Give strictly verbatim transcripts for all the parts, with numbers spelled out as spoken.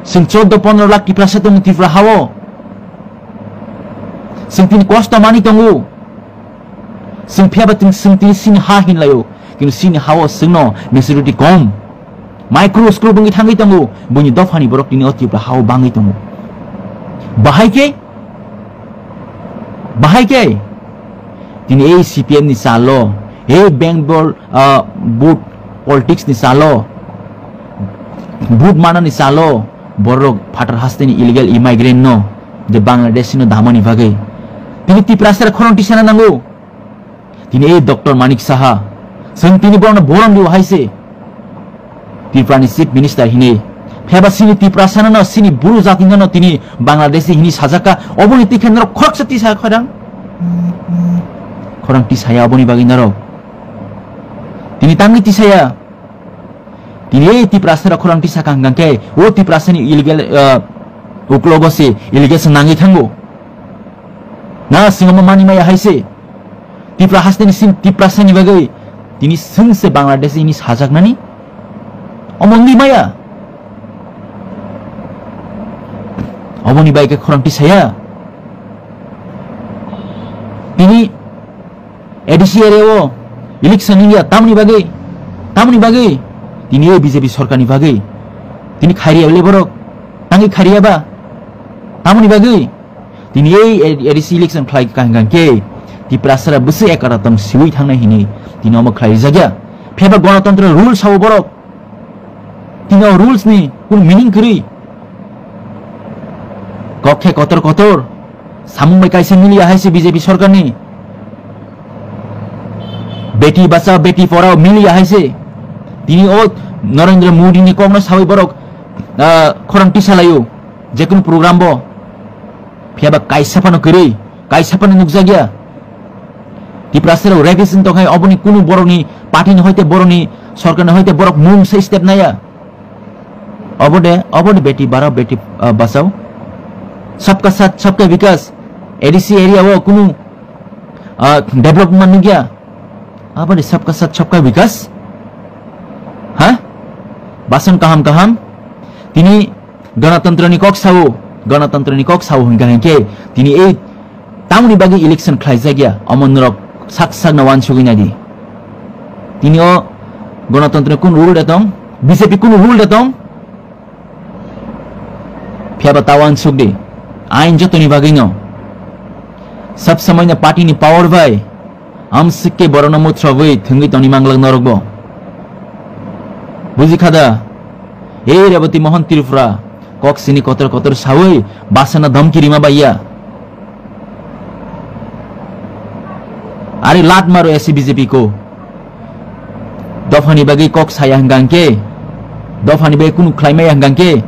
Chwng chordo pondro lakh Tiprasa tongo Tripura hao. Chwng tini kosto mani tongo. Chwng phiya ba chwng, chwng tini chini ha hinlaio. Kintu chini hao chwngno majority kom. Micro screw bungwi thangwi tongo. Buini dophani borok tini o Tripura hao bangwi tongo. Bahai khe, bahai khe tini ei C P M ni salo, ei Bengal, ah, vote politics ni salo, vote manani salo, borok phatar hasteni illegal immigrant no, je Bangladeshi no damani bagwi. Tini Tiprasa khorang tisana nango. Tini ei Doctor Manik Saha, chwng tini borokno borom dio hai se. Tripura ni Chief Minister hinwi. Pheba sini Tiprasa no, sini Bru jati no tini Bangladeshi hinwi sajaka. Oboni tikhe norok khoroksa tisa khorang. Khorang tisaya oboni bagwi norok. Tini tangwi tisaya. Tini ei Tiprasa rok khorang tisa kang kang khe, o Tiprasa ni illegal, uh, uklogo se illegal se nangwi thango. Na singo mani maya hai se. Tipra hasteni sin Tiprasa ni bagwi tini sengse Bangladesh ini sajaknani omo wngwi maya. Oboni bai khe khorang tisaya. Tini A D C area o election wngya tamni bagwi, tamni bagwi tini o B J P sorkar ni bagwi tini khairiya le borok tangwi khairiya ba tamni bagwi. Tini ei A D C election khlai kang kang khe Tiprasara bwswk ekara tong siwi thangnai hinwi tini omo khlai jakya. Pheba ganatantra rules sabo borok. Tini o rules ni kun meaning kwrwi. Kok khe kotor kotor samung bai kaisa miliya hai se B J P sorkar ni. Beti bachao beti porao miliya hai se. Tini o Narendra Modi ni kok no sawi borok, ah, khorang tisa laio. Jekunu program bo. Phiya ba kaisa phano kwrwi, kaisa phano nukjakya. Tiprasa rok revision tongkhai oboni kunu borokni party ni hoite borokni sorkar ni hoite borok mung sai step naya. Obo de, obo de beti barao beti, ah, bachao. Sabka sath, sabka vikas. A D C area o kunu, ah, development nukya. Obo de sabka sath, sabka vikas. Ha? Basan kaham kaham. Tini Ganatantrani kok sao, ganatantrani kok sao hwnkha hinkhe tini ei tamoni bagwi election khlaijakya, omo norok sak sakno uansugwi naidi. Tini o ganatantrani kun rule da tong, B J P kun rule da tong? Phiya ba ta uansukdi, ain jotoni bagwino. Sab somoino party ni power bai Amsike borokno muthrowi thwngwi tongni manglak norokbo. Buji kha da? Ei Reboti Mohan Tripura, kok sini kotor kotor sawi basana dhamki rima baiya. Ari lat maro esi B J P ko. Dophani bagwi kok saya hwnkha hwnkhe, dophani bagwi kunu khlaimaya hwnkha hwnkhe,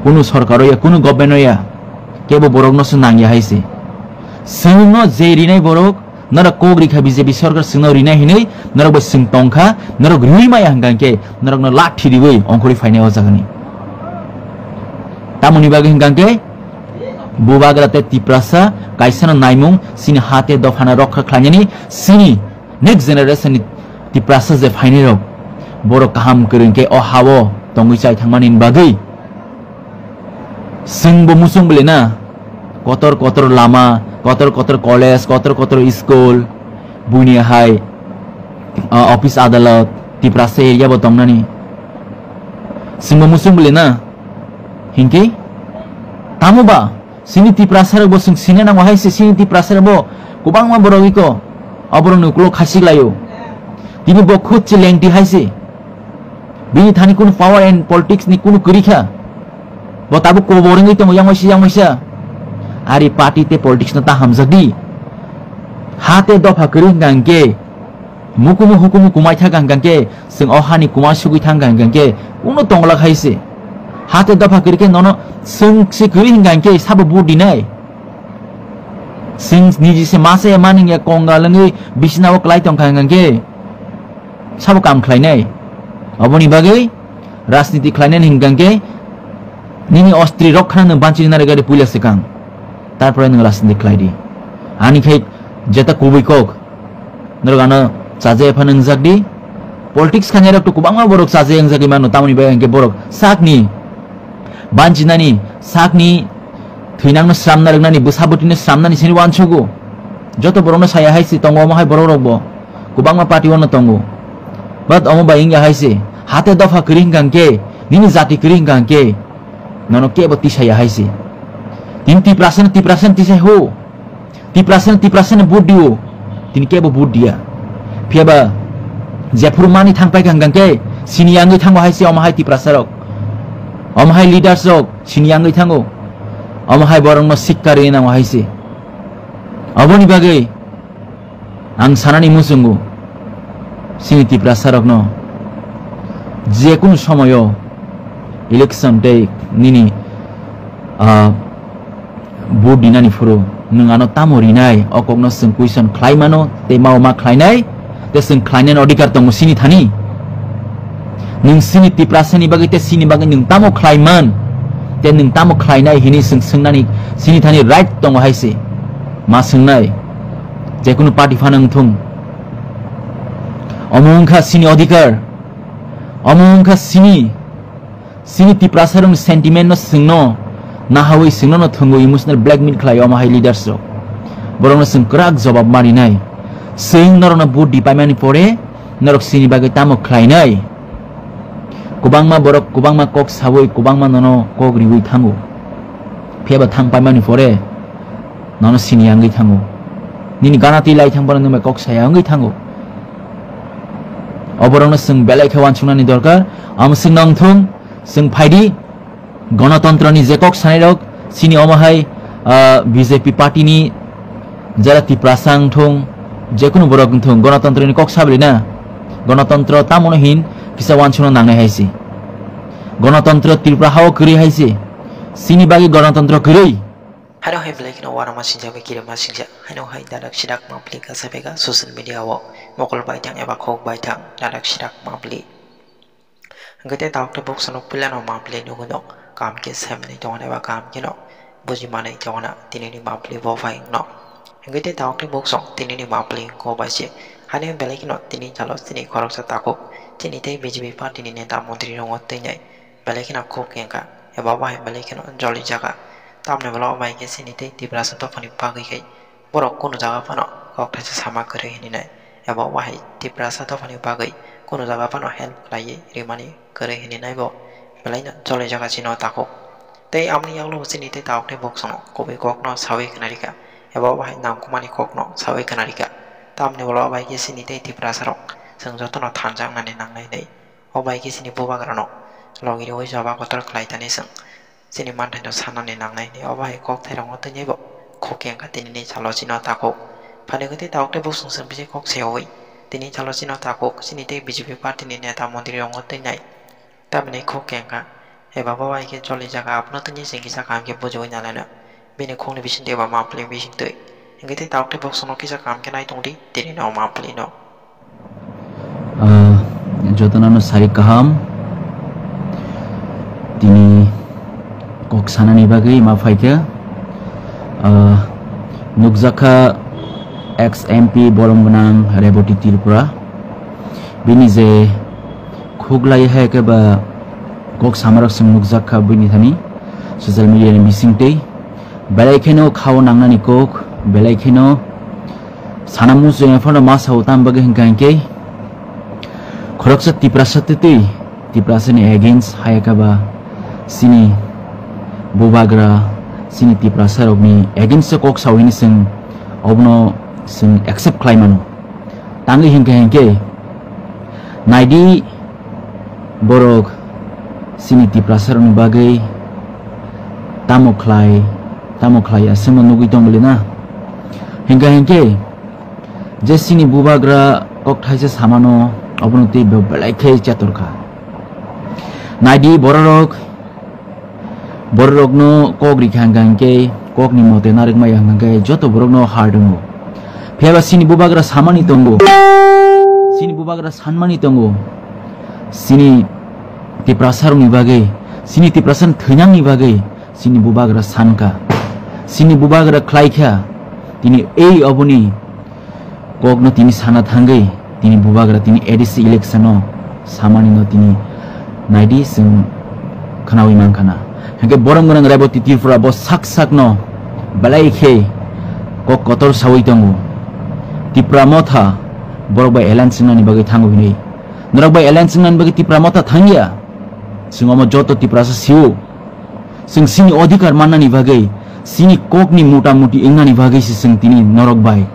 kunu sorkar ya, kunu government ya, kebo borokno se nangya hai se. Chwngno je rinai borok, norok kok rikha B J P sorkar chwngno rinai hinwi, norok bai chwng tongkha, norok riwi maya hwnkha hwnkhe, norokno lathi riwi ongkhorwi phainai o jagani. Tamoni bagwi hwnkha hwnkhe, Bubagra tei Tiprasa kaisano naimung, chini ha tei dophano rokha khlainani, chini next generation ni Tiprasa je phainai rok, borok kaham kwrwng khe o ha-o tongwi chai thangmani bagwi. Chwngbo muchung bwlwi na, kotor kotor lama, kotor kotor college, kotor kotor school, buini hai, ah, office adalat, Tiprasa area bo tongnani. Chwngbo muchung bwlwi na, hinkhe tamo ba, chini Tiprasa rok bo chwng sina nango hai se, chini Tiprasa rok bo kwbangma borok iko, oborok ni ukulok khasik laio. Tini bo khud se lengti hai se. Bini thani kunu power and politics ni kunu kwrwi kha. Bo tabuk kobor wngwi tongo yang waisa yang waisa. Ari party tei politics no ta hamjak di. Ha tei dopha kwrwi hwnkha hwnkhe, mukumu hukumu kumai thangkha hwnkha hwnkhe, chwng o hani kuma sugwi thangkha hwnkha hwnkhe, kunu tongla khai se. Ha tei dopha kwrwi khe nono chwng se kwrwi hwnkha hwnkhe sabo vote dinai. Chwng niji se masa ya mani ya kongal wngwi bisina o kwlai tongkha hwnkha hwnkhe, sabo kam khlainai. Aboni bagwi rajniti khlainani hwnkha hwnkhe nini ostri rok khana nwng banchini narwkya de puila swkang. Tarpore nwng rajniti khlai di. Ani khai jeta kubui kok. Norok ano chajaya phano wngjak di. Politics khainai rok to kwbangma borok chajaya wngjak di mano, tamoni bagwi hwnkhe borok sakni Banjinani sakni thwinangno sramna rwngnani, bwsa bwtwino sramnani sini uansugo. Joto borokno saya hai se tongo, omo hai borok rokbo kwbangma party ono tongo. But omo bai wngya hai se, hate dopha kwrwi hwnkha hwnkhe, nini jati kwrwi hwnkha hwnkhe, nono kebo tisaya hai se. Tini Tiprasano, Tiprasano tisai ho. Tiprasano, Tiprasano vote dio. Tini kebo vote dia. Phiyaba jephuru mani thang paikha hwnkha hwnkhe, sini yangwi thango hai se omo hai Tiprasarok. Omo hai leaders rok sini yangwi thango. Omo hai borokno sikka rwi nango hai se. Oboni bagwi ang sanani muchungo, chini Tiprasarokno je kunu somoyo election tei nini, ah, vote dinani phuru nwng ano tamo rinai, o kokno chwng question khlai mano tei mao ma khlainai, tei chwng khlainani odhikar tongo chini thani. Nwng chini Tiprasani bagwi tei chini bagwi nwng tamo khlai man, tei nwng tamo khlainai hini chwng swngnani chini thani right tongo hai se. Ma swngnai, jekunu party phano wngthung. Omo wngkha chini odhikar, omo wngkha chini, chini Tiprasarokni sentiment no chwngno nahawi chwngno no thwngwi emotional blackmail khlai omo hai leaders rok. Borokno chwng kwrak jobab marinai. Chwng norokno vote di paimani pore norok chini bagwi tamo khlainai? Kwbangma borok kwbangma kok sawi kwbangma nono kok riwi thango. Phiyaba thang paimani pore nono sini yangwi thango. Nini gana twi lai thang phano nwng bai kok saya wngwi thango. Oborokno chwng belai khe uansuknani dorkar. Amo chwng nongthung, chwng phaidi, gonotontroni je kok sanairok, chini omo hai, ah, B J P party ni jara Tiprasa wngthung, jekunu borok wngthung, gonotontroni kok sabri na. Gonotontro tamono hin kisa uansukna nangnai hai se. Gonotontro Tripura hao kwrwi hai se. Chini bagwi gonotontro kwrwi. Haino hai belai kheno uanama singjak bai kirima singjak. Haino hai dadak sidak mapli kasa bega social media o mokol baithang eba khok baithang dadak sidak mapli. Hwnkhe tei tabuk tei buksa no puila no mapli nugwi no kaham khe sai manwi tongna eba kaham kheno buji manwi tongna tinini mapli bo phai wngno. Hwnkhe tei tabuk tei buksa tinini mapli wngkha bai se. Haino belai kheno tini salo chini khoroksa takhuk chini tei B J P party ni neta montri rokno twinai belai kheno khuk kengkha. Eba bahai belai kheno joli jaga. Tamni bwla o bai khe chini tei Tiprasa dophani bagwi khai borok kunu jaga phano kok thaisa sama kwrwi hininai. Eba bahai Tiprasa dophani bagwi kunu jaga phano help khlaiwi rimani kwrwi hininai bo belaino joli jaga chini o takhuk. Tei amoni yaklo chini tei tabuk tei buksa no kubui kok no sawi khna rikha. Eba bahai nangkukmani kok no sawi khna rikha. Tamni bwla o bai khe chini tei Tiprasa rok chwng jotono thanjaknani nangnai hinwi. O bai khe chini bubagrano logi rwui joba kotor khlai thani chwng chini manthaino sanani nangnai hinwi. O bai kok thairokno twnwi bo khuk kengkha tinini salo chini o takhuk. Phaini kwtwi tabuk tei bukchwng chwng bisi kok seowi tini salo chini o takhuk chini tei B J P party ni neta montri rokno twinai. Tamni khuk kengkha eba bo bai khe choli jaga abono twnwi chwng kisa kaham khe bujiui nalaino. Bini khukni bisingtwi eba mapli bisingtwi. Hwnkhe tei tabuk tei bukchwng no kisa kaham khe nai tongdi tini no mapli no. Ah, jotono no sari kaham. Tini kok sanani bagwi ma phaikha. Ah, nukjakha ex M P bolong gwnang Reboti Tripura. Bini je khuk lai hai khe ba kok samarok chwng nukjakha bini thani social media ni bisingtwi. Belai kheno khao nangnani kok, belai kheno sana muchungya phano ma sao tam bagwi hwnkha hinkhe khoroksa Tiprasa twtwi Tiprasani against hayakaba chini bubagra chini Tiprasarokni against o kok sao hini chwng obono chwng accept khlai mano. Tangwi hinkha hinkhe naidi borok chini Tiprasarokni bagwi tamo khlai, tamo khlai aswkno nugwi tongmani na. Hinkha hinkhe je chini bubagra kok thaisa samano obono tei be-, belai khe chetor kha. Naidi bororok Bororokno kok rikha hwnkha hinkhe kokni mote narwkmaya hwnkha hinkhe joto borokno hard wngo. Phiyaba chini bubagra samani tongo, chini bubagra sanmani tongo, chini Tiprasarokni bagwi, chini Tiprasani thwinangni bagwi chini bubagra sankha, chini bubagra khlaikha. Tini ei oboni kokno tini sana thangwi tini bubagra tini A D C election o samani no tini naidi chwng khwnawi mankha na. Hingke borom gwnang Reboti Tripura bo sak sakno belai khe kok kotor sawi tongo. Tipra Motha borok bai alliance wngnani bagwi thango hinwi. Norok bai alliance wngnani bagwi Tipra Motha thangya. Chwng omo joto Tiprasa sio. Chwng chini odhikar mannani bagwi, chini kokni mota moti wngnani bagwi se chwng tini norok bai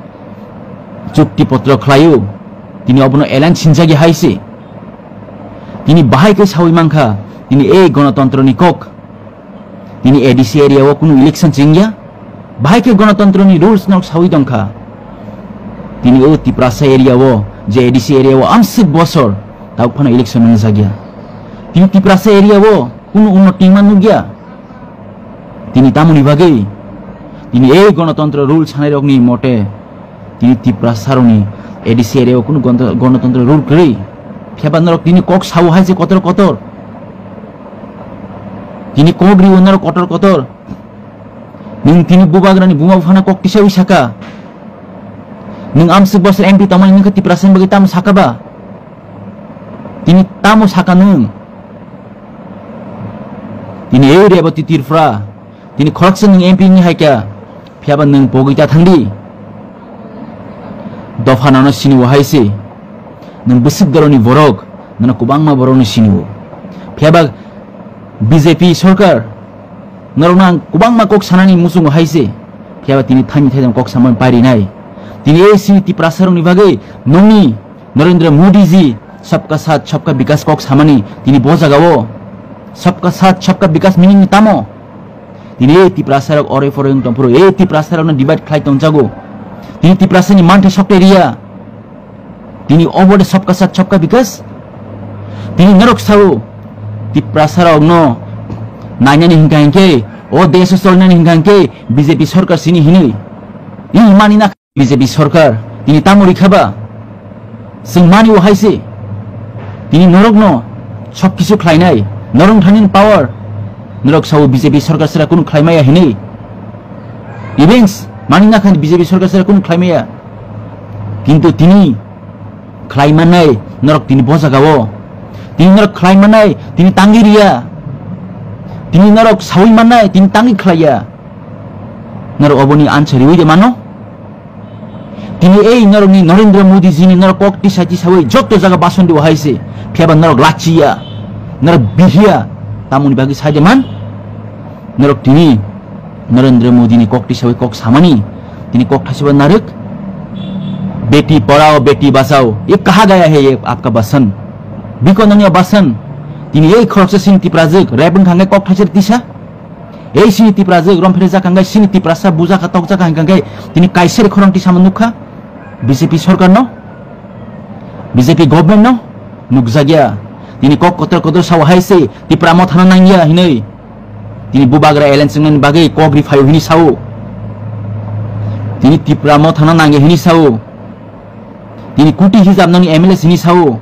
chukti potro khlaio. Tini obono alliance sinjagwi hai se. Tini bahai khe sawi mankha, tini ei gonotontroni kok. Tini A D C area o kunu election chengya. Bahai khe gonotontroni rules nok sawi tongkha. Tini o Tiprasa area o, je A D C area o amsik bosor, tabuk phano election wngjagya. Tini Tiprasa area o kunu unnoti ma nukya. Tini tamoni bagwi, tini ei gonotontro rule sanairokni mote, tini Tiprasarokni A D C area o kunu gonto-, gonotontro rule kwrwi. Phiya ba norok tini kok sao hai se kotor kotor. Tini kok rio norok kotor kotor. Nwng tini bubagrani buma buphano kok tisawi saka. Nwng amswk bosor M P tongmani nwngkha Tiprasani bagwi tamo saka ba? Tini tamo saka nwng? Tini ei Reboti Tripura, tini khoroksa nwng M P wngwi hai kha, phiya ba nwng pogwi ta thang di. Dopha nono sini o hai se. Nwng bwswk doroni borok, nono kwbangma borokno sini o. Phiya ba B J P sorkar, norokno ang kwbangma kok sanani muchungo hai se. Phiya ba tini thaini thaidam kok samani pairinai. Tini ei sini Tiprasarokni bagwi nongni Narendra Modi ji Sabka Saath Sabka Vikas kok samani tini bo jagao. Sabka Saath Sabka Vikas meaning ni tamo? Tini ei Tiprasarok oroi poroi wng tongphuru, ei Tiprasarokno divide khlai tongjago. Tini Tiprasani manthai soktai riya. Tini obo de Sabka Saath Sabka Vikas? Tini norok sao Tiprasarokno nainani hinkha hinkhe, o desh o cholnani hinkha hinkhe B J P sorkar sini hinwi. I mani na B J P sorkar tini tamo rikha ba? Chwng mani o hai se. Tini norokno sob kisu khlainai, norok thani power. Norok sao B J P sorkar sera kunu khlai maya hinwi. Events mani na khan B J P sorkar sera kunu khlai maya. Kintu tini khlai mannai norok tini bo jagao. Tini norok khlai mannai tini tangwi riya. Tini norok sawi mannai tini tangwi khlaiya. Norok oboni answer riwi de mano? Tini ei norokni Narendra Modi jini norok kok tisa tisawi jotto jaga bason dibo hai se. Phiya ba norok lachiya, norok bihiya, tamoni bagwi sai de man? Norok tini Narendra Modi ni kok tisawi kok samani, tini kok thaisa ba narwk. Beti padhao, beti bachao, ye kaha gaya hai ye aapka bachan? Biko nangya bachan? Tini ei khoroksa sini Tiprajwk rep wngkha hwnkhe kok thaisa tisa? Ei sini Tiprajwk romphre jakha hwnkhe, sini Tiprasa bujakha tokjakha hwnkhe tini kaiser khorang tisama nukha B J P sorkarno, B J P government no nukjakya. Tini kok kotor kotor sao hai se Tipra Mothano nangya hinwi. Tini bubagra alliance wngnani bagwi kok ri phaio hini sao. Tini Tipra Mothano nangya hini sao. Tini kuti hijab nangni M L A hini sao.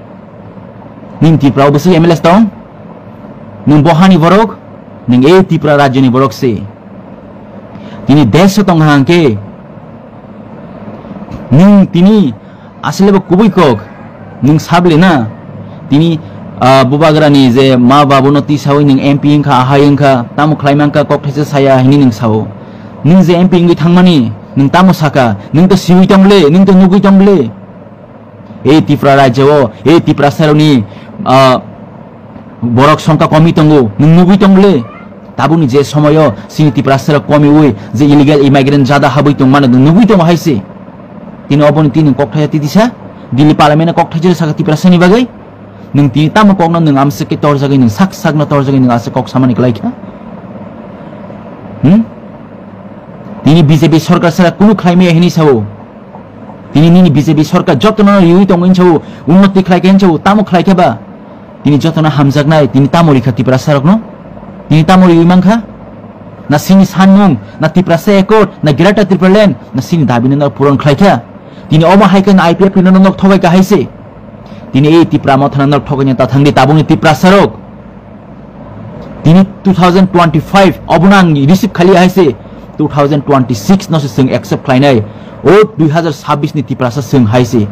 Nini Tripura o bwswk M L A tong? Nwng bohani borok? Nwng ei Tripura rajyoni borok se. Tini desh o tong hang khe nwng tini asle bo kubui kok nwng sable na? Tini, ah, bubagrani je ma babuno tisawi nwng M P wngkha, ahai wngkha, tamo khlai mankha, kok thaisa saya hini nwng sao. Nwng je M P wngwi thangmani nwng tamo saka, nwng to siwi tong le, nwng to nugwi tong le. Ei Tripura rajyo o, ei Tiprasarokni, ah, borok songkha komi tongo, nwng nugwi tong le? Tabukni je somoyo chini Tiprasarok komiwi je illegal immigrant jada habwi tongmano nwng nugwi tongo hai se. Tini oboni tini kok thaisa titisa, Delhi parliament o kok thaisa saka Tiprasani bagwi. Nwng tini tamo kokno nwng amswk khe torjagwi, nwng sak sakno torjagwi nwng aswk kok samani kwlai kha? Hmm? Tini B J P sorkar sara kunu khlai maya hinwi sao. Tini nini B J P sorkar jotono riwi tongo hinwi sao, unnoti khlai kha hinwi sao, tamo khlai kha ba? Tini jotono hamjaknai, tini tamo rikha Tiprasarokno? Tini tamo riwi mankha? Na sini sanmung, na Tiprasa Accord, na Greater Tipraland, na sini dabino no puron khlai kha? Tini omo hai khe na I P F T no nok thogai kha hai se. Tini ei Tipra Mothano nok thogaina ta thangdi tabukni Tiprasarok. Tini two thousand twenty-five obono ang receive khali hai se, two thousand twenty-six no se chwng accept khlainai. O dui hazar sabbish ni Tiprasa chwng hai se.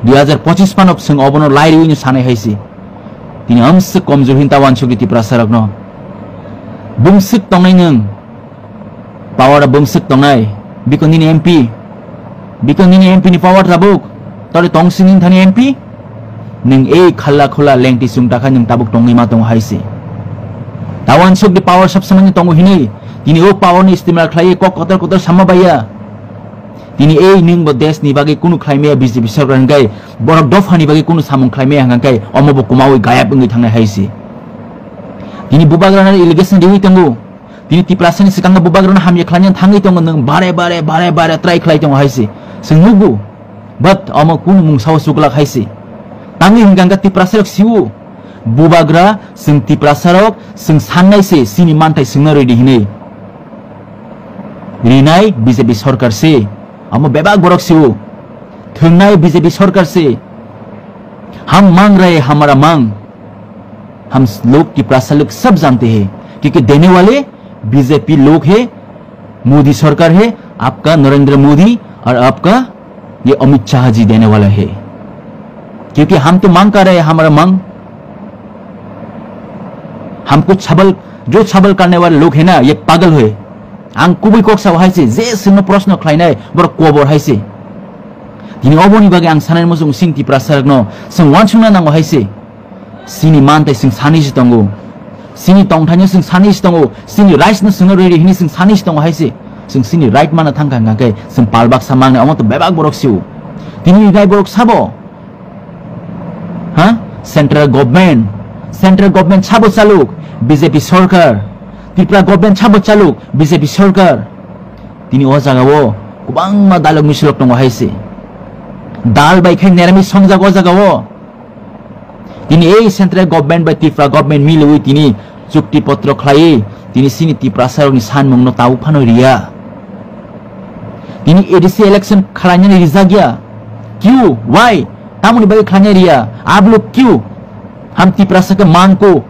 Dui hazar pochis phano chwng obono lai riwi no sanai hai se. Tini amswk komjor hin ta wansukdi Tiprasa rokno. Bumswk tongnai nwng. Power a bumswk tongnai. Biko nini M P. Biko nini M P ni power tabuk. Tore tongsi nini thani M P. Nwng ei khalla khula lengti chwng takha nwng tabuk tongwi ma tongo hai se. Ta wansukdi power sab samani tongo hinwi. Tini o power ni istimal khlaiwi kok kotor kotor sama baiya. Tini ei nwng bo desh ni bagwi kunu khlai maya B J P sorkar hwnkhe borok dopha ni bagwi kunu samung khlai maya hwnkhe omo bo kwmawi gayab wngwi thangnai hai se. Tini bubagrano allegation riwi tongo. Tini Tiprasani swkango bubagrano hamya khlaina thangwi tongo nwng bare bare bare bare try khlai tongo hai se. Chwng nugo. But omo kunu mungsa o chuklak hai se. Tangwi hwnkhe Tiprasarok siwo. Bubagra chwng Tiprasarok chwng sannai se chini manthai chwngno rwdi hinwi. Rinai B J P sorkar se. Amo bebak borok siwo. Thwngnai B J P sorkar se. हम मांग रहे हमारा मांग। हम लोग तिपरासा लोग सब जानते हैं, क्योंकि देने वाले B J P लोग है, मोदी सरकार है, आपका नरेंद्र मोदी और आपका ये अमित शाह जी देने वाला है। क्योंकि हम तो मांग कर रहे हैं, हमारा मांग। हमको छबल, जो छबल करने वाले लोग है ना, ये पागल है। Ang kubui kok sao hai se, je chwngno proshno khlainai, borok kobor hai se. Tini oboni bagwi ang sanai muchung sing Tiprasa rokno, chwng wansukna nango hai se. Sini mantai chwng sani se tongo. Sini tongthaino chwng sani se tongo. Sini rights no chwngno riri hini chwng sani se tongo hai se. Chwng sini right mana thangkha hwnkha khe chwng pal baksa mangnai, omo to bebak borok sio. Tini rai borok sabo. Ha? Central government. Central government sabo chaluk. B J P sorkar. Tripura government sabo chaluk. B J P sorkar. Tini o jaga o kwbangma dalok misilok tongo hai se. Dal bai khai neramis songjak o jaga o. Tini ei central government bai Tripura government miliwi tini chukti potro khlaiwi tini sini Tiprasa rokni sanmungno tabuk phano riya. Tini A D C election khlainani rijak ya. Kyu? Why? Tamoni bagwi khlainai riya. Abluk kyu? Ham Tiprasa ke mangko.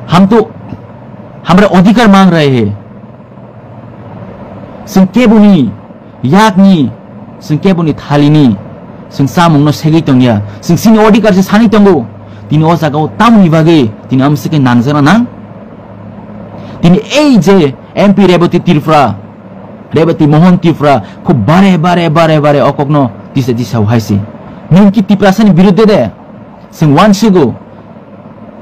Ham to hamra adhikar mang rahe hai. Chwng keboni yakni, chwng keboni thalini, chwng chamungno segwi tongya. Chwng chini odhikar se sani tongo. Tini o jaga o tamoni bagwi tini amsike nangjana nang? Tini ei je M P Rebati Tripura, Rebati Mohan Tripura khub bare bare bare bare o kokno tisa tisa hai se. Nwng ki Tiprasani birudde de? Chwng wansigo.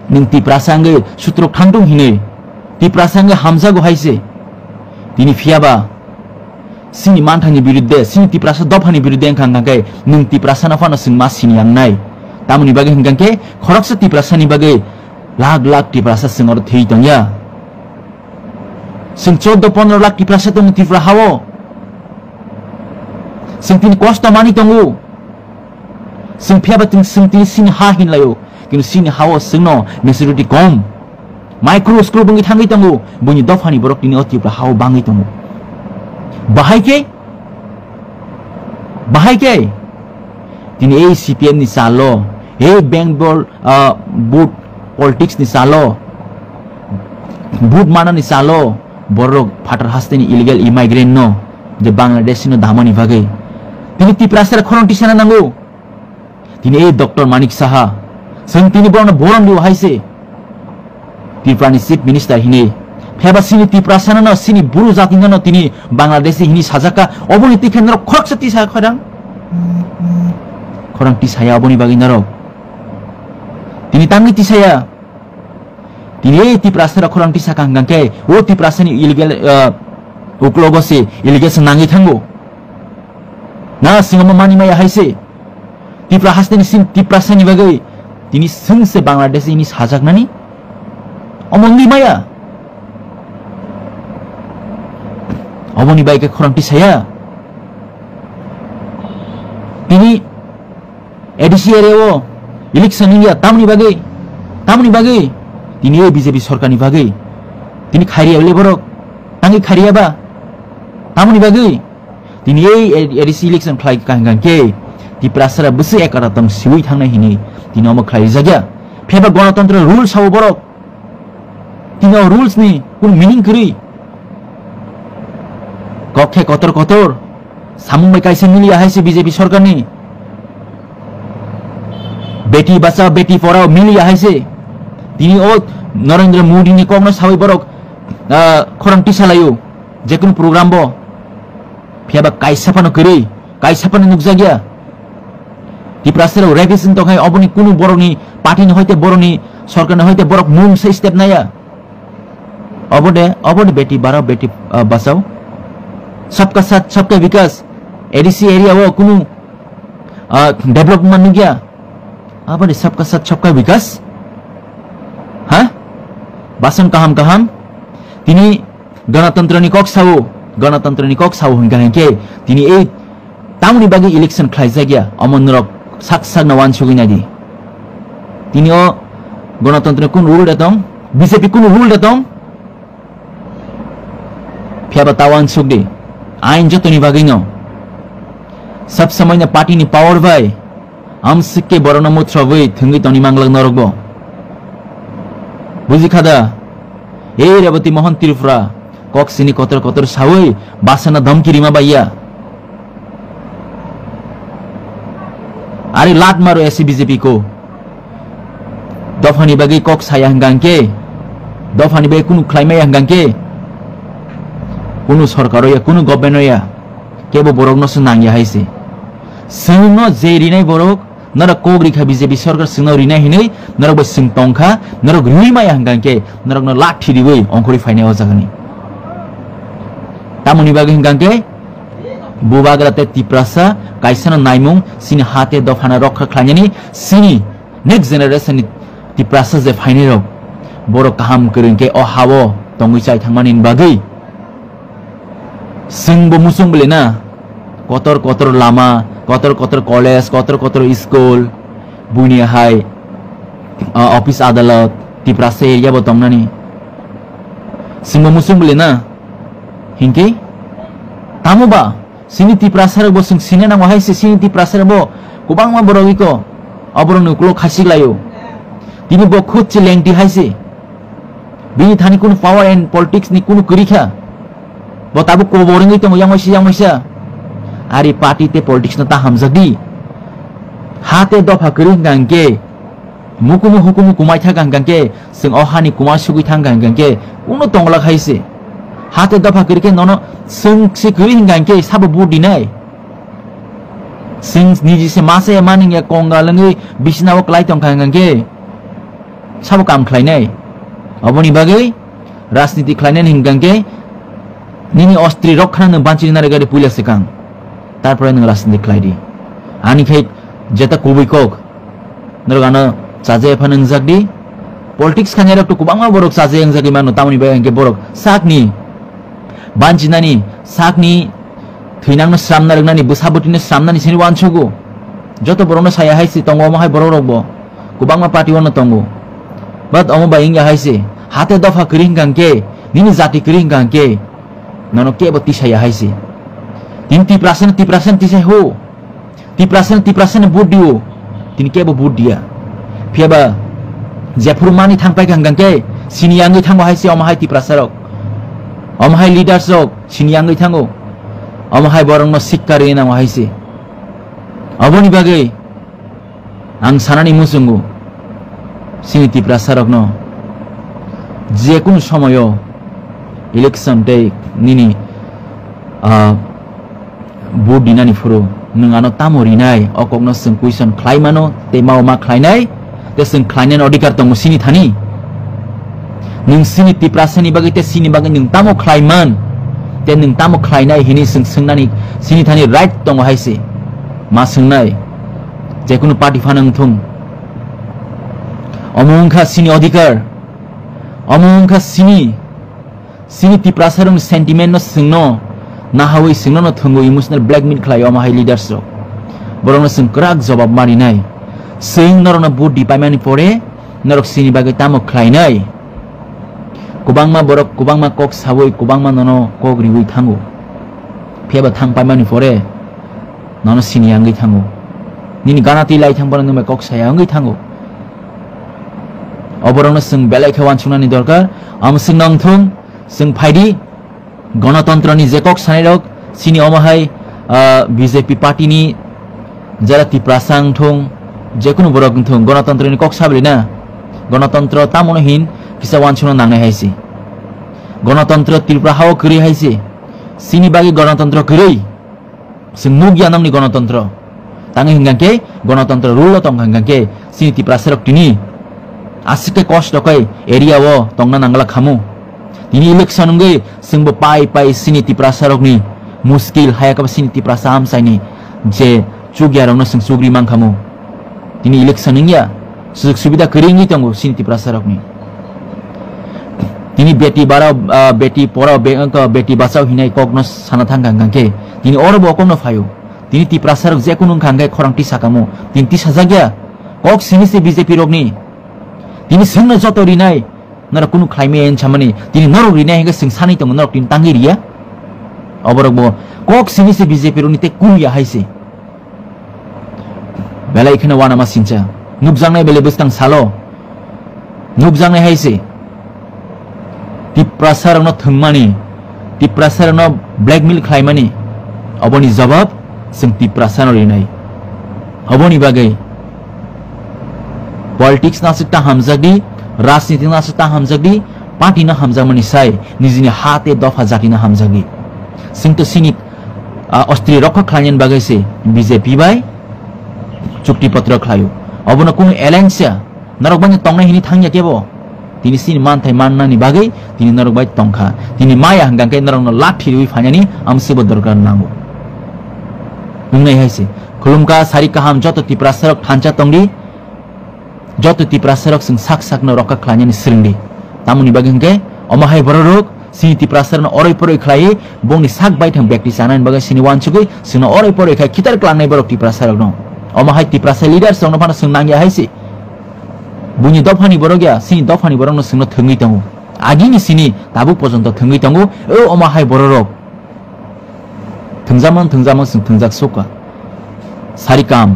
Nwng Tiprasa wngwi sutrok thangtung hinwi, Tiprasa wngwi hamjago hai se. Tini phiyaba chini manthani birudde, chini Tiprasa dophani birudde wngkha hwnkha khe nwng Tiprasano phano chwng ma sini yangnai. Tamoni bagwi hwnkha khe khoroksa Tiprasani bagwi lakh lakh Tiprasa chwng oro thwi tongya. Chwng chordo pondro lakh Tiprasa tongo Tripura hao. Chwng tini kosto mani tongo. Chwng phiyaba tini, chwng tini sini ha hinlaio, kintu sini hao chwngno maturity kom. Micro screw bungwi thangwi tongo, buini dophani borok tini o Tripura hao bangwi tongo. Bahai khe, bahai khe tini ei C P M ni chalo, ei Bengal, ah, vote politics ni chalo, vote manani chalo, borok phatar hasteni illegal immigrant no, je Bangladeshi no damani bagwi tini Tiprasa khorang tisana nango. Tini ei Doctor Manik Saha, chwng tini borokno borom rio hai se, Tripurani Chief Minister hinwi. Phiyaba chini Tiprasano no, chini Bru jatino no tini Bangladeshi hinwi sajak kha, oboni tikhe norok khoroksa tisa khorang? Khorang tisaya oboni bagwi norok? Tini tangwi tisaya? Tini ei Tiprasa rok khorang tisa kha hwnkha khe, o Tiprasani illegal, ah, uklogo se allegation nangwi thango. Na, chwng omo mani maya hai se. Tipra hasteni sin Tiprasani bagwi tini chwng se Bangladesh ini sajaknani? Omo wngwi maya? Oboni bai khe khorang tisaya? Tini A D C area o election wngya, tamoni bagwi, tamoni bagwi? Tini ei B J P sorkarni bagwi. Tini khairiya le borok, tangwi khairiya ba? Tamoni bagwi? Tini ei A D C election khlai kha hwnkha khe Tiprasara bwswk ekara tong siwi thangnai hinwi tini omo khlai rijak ya. Phiyaba Ganatantro rules sao borok. Tini o rules ni kunu meaning kwrwi. Kok khe kotor kotor samung bai kaisa miliya hai se B J P sorkarni. Beti bachao, beti porao miliya hai se. Tini o Narendra Modi ni kokno sawi borok, ah, khorang tisa laio, jekunu program bo. Phiya ba kaisa phano kwrwi, kaisa phano nukjakya. Tiprasa rok rapist wng tongkhai, oboni kunu borokni party ni hoite, borokni sorkar ni hoite borok mung se step naya. Obo de, obo de beti barao beti, ah, bachao. Sabka sath, sabka vikas. A D C area o kunu, ah, development nukya. Obo de sabka sath, sabka vikas. Ha? Basan kaham kaham. Tini ganatantra ni kok sao, ganatantra ni kok sao hingka hingke. Tini ei tamoni bagwi election khlaijakya, omo norok sak sakno uansugwi naidi. Tini o ganatantra kun rule da tong, B J P kun rule da tong, phiya ba ta uansuk di. Ain jotoni bagwi no. Sab samai no party ni power bai, amsik ke borokno muthrowi thwngwi toni manglak norok bo. Buji kha da? Ei Reboti Mohan Tripura, kok sini kotor kotor sawi, basana dhamki rima baiya. Ari lat maro esi B J P ko. Dophani bagwi kok saya hingka hingke, dophani bagwi kunu khlai maya hingka hingke, kunu sorkar o ya, kunu government o ya, kebo borok no se nang ya hai se. Swng no je rinai borok, norok kok rikha B J P sorkar swng no rinai hinwi, norok bai swng tongkha, norok riwi maya hingka hingke, norok no lathi riwi ongkhorwi phainai o jaga ni. Tamoni bagwi hingka hingke, Bubagra tei Tiprasa kaisa no naimung, sini ha tei dophano rokha khlainani, sini next generation ni Tiprasa je phainai rok, borok kaham kwrwi khe o ha-o tongwi chai thangmani bagwi. Swngbo muchung bwlwi na, kotor kotor lama, kotor kotor college, kotor kotor school, buini hai, ah, office adalat, Tiprasa area bo tongnani. Swngbo muchung bwlwi na, hinkhe tamo ba? Sini Tiprasa rok bo chwng sini nango hai se, sini Tiprasa rok bo kwbangma borok iko, o borok ni ukulok khasik laio. Tini bo khud se lengti hai se. Bini thani kunu power and politics ni kunu kwrwi kha. Bo tabuk kobor wngwi tongo yang waisa yang waisa. Ari party tei politics no ta hamjak di. Ha tei dopha kwrwi hwnkha hwnkhe, mukumu hukumu kumai thangkha hwnkha hwnkhe, chwng o hani kumar sugwi thangkha hwnkha hwnkhe, uno tongla khai se. Ha tei dopha kwrwi khe nono chwng se kwrwi hwnkha hwnkhe sabo vote dinai. Chwng niji se masa ya manwng ya kongal wngwi bisina o kwlai tongkha hwnkha hwnkhe sabo kam khlainai. Oboni bagwi rajniti khlainani hwnkha hwnkhe nini ostri rok khana nwng banchini narwk gari puila swkang. Tarpore nwng rajniti khlai di. Ani khai jeta kubui kok. Norok ano chaja phano wngjak di. Politics khainai rok to kwbangma borok chaja wngjak di mano, tamoni bagwi hwnkhe borok sakni banchinani, sakni thwinangno sramna rwngnani, bwsa bwtwino sramnani sini uansugo. Joto borokno saya hai se tongo, omo hai borok rok bo kwbangma party o no tongo. But omo bai wngya hai se, ha tei dopha kwrwi hwnkha hwnkhe, nini jati kwrwi hwnkha hwnkhe, nono kebo tisaya hai se. Tini Tiprasano, Tiprasano tisai ho. Tiprasano, Tiprasano vote dio. Tini kebo vote dia. Phiya ba jephuru mani thang paikha hwnkha hwnkhe, sini yangwi thango hai se omo hai Tiprasa rok. Omo hai leaders rok sini yangwi thango. Omo hai borokno sikka rwi nango hai se. Oboni bagwi ang sanani muchungo, chini Tiprasa rokno jekunu somoyo election tei nini, ah, vote dinani phuru nwng ano tamo rinai, o kokno chwng question khlai mano tei mao ma khlainai, tei chwng khlainani odhikar tongo chini thani. Nwng chini Tiprasani bagwi tei chini bagwi nwng tamo khlai man, tei nwng tamo khlainai hini chwng swngnani chini thani right tongo hai se. Ma swngnai, jekunu party phano wngthung. Omo wngkha chini odhikar, omo wngkha chini, chini Tiprasarokni sentiment no chwngno nahawi chwngno no thwngwi emotional blackmail khlai omo hai leaders rok. Borokno chwng kwrak jobab marinai. Chwng norokno vote di paimani pore norok chini bagwi tamo khlainai. Kwbangma borok kwbangma kok sawi, kwbangma nono kok riwi thango. Phiya ba thang paimani pore nono sini wngwi thango. Nini gana twi lai thang phano nwng bai kok saya wngwi thango. O borokno chwng belai khe uansuknani dorkar. Amo chwng nong thung, chwng phaidi. Gonotontroni je kok sanai rok, chini omo hai, ah, B J P party ni jara Tiprasa wng thung, Jekunu borok wngthung, gonotontroni kok sabili na. Gonotontro tamono hin kisa wansukna nangnai hai se. Gonotontro Tripura hao kwrwi hai se. Chini bagwi gonotontro kwrwi. Chwng nukya nokni gonotontro. Tangwi hwnkha khe gonotontro rule o tongkha hwnkha khe chini Tiprasarok tini aswk khe kosto khe area o tongna nangla khamu. Tini election wngwi chwngbo pai pai chini Tiprasarokni muskil, haya khe chini Tiprasa amchaini je chukyarokno chwng chugri mankhamu. Tini election wngya, sujug subida kwrwi wngwi tongo chini Tiprasarokni. Tini beti barao, ah, beti porao, be-, wngkha beti bachao hinai kokno sana thangkha hwnkha khe tini oro bo kokno phaio. Tini Tiprasarok jekunu wngkha hwnkhe khorang tisa kamo. Tini tisajakya kok sini se B J P rokni. Tini chwngno joto rinai, norok kunu khlaimaya hinwi samani, tini norok rinai hwnkhe chwng sanwi tongo, norok tini tangwi riya. Oborok bo kok sini se B J P rokni tei kung ya hai se. Belai kheno uanama sincha. Nukjaknai belai bwskang salo. Nukjaknai hai se. Tiprasarokno thwngmani, Tiprasarokno blackmail khlaimani, oboni jawab chwng Tiprasano rinai. Oboni bagwi politics no aswk ta hamjak di, rajniti no aswk ta hamjak di, party no hamjakmani sai nijini ha tei dopha jati no hamjak di. Chwng to chini, ah, ostri rokha khlainani bagwi se B J P bai chukti potro khlaio. Obono kunu alliance ya, norok bai no tongnai hini thangya kebo. Tini chini manthai mannani bagwi tini norok bai tongkha. Tini maya hwnkha khe norokno lathi riwi phainani amswkbo dorkar nango. Wngnai hai se. Khulumkha, sari kaham joto Tiprasarok thansa tongdi. Joto Tiprasarok chwng sak sakno rokha khlainani swrwngdi. Tamoni bagwi hwnkhe omo hai bororok chini Tiprasarokno oroi poroi khlaiwi bongni sak baithang bekti chanani bagwi chini uansugwi chwngno oroi poroi khai khitar klangnai borok Tiprasarokno. Omo hai Tiprasa leaders rokno phano chwng nangya hai se. Buini dophani borok ya, chini dophani borokno chwngno thwngwi tongo. Agini sini tabuk pojonto thwngwi tongo, o omo hai bororok. Thwngjakmano, thwngjakmano, chwng thwngjak sukha. Sari kam,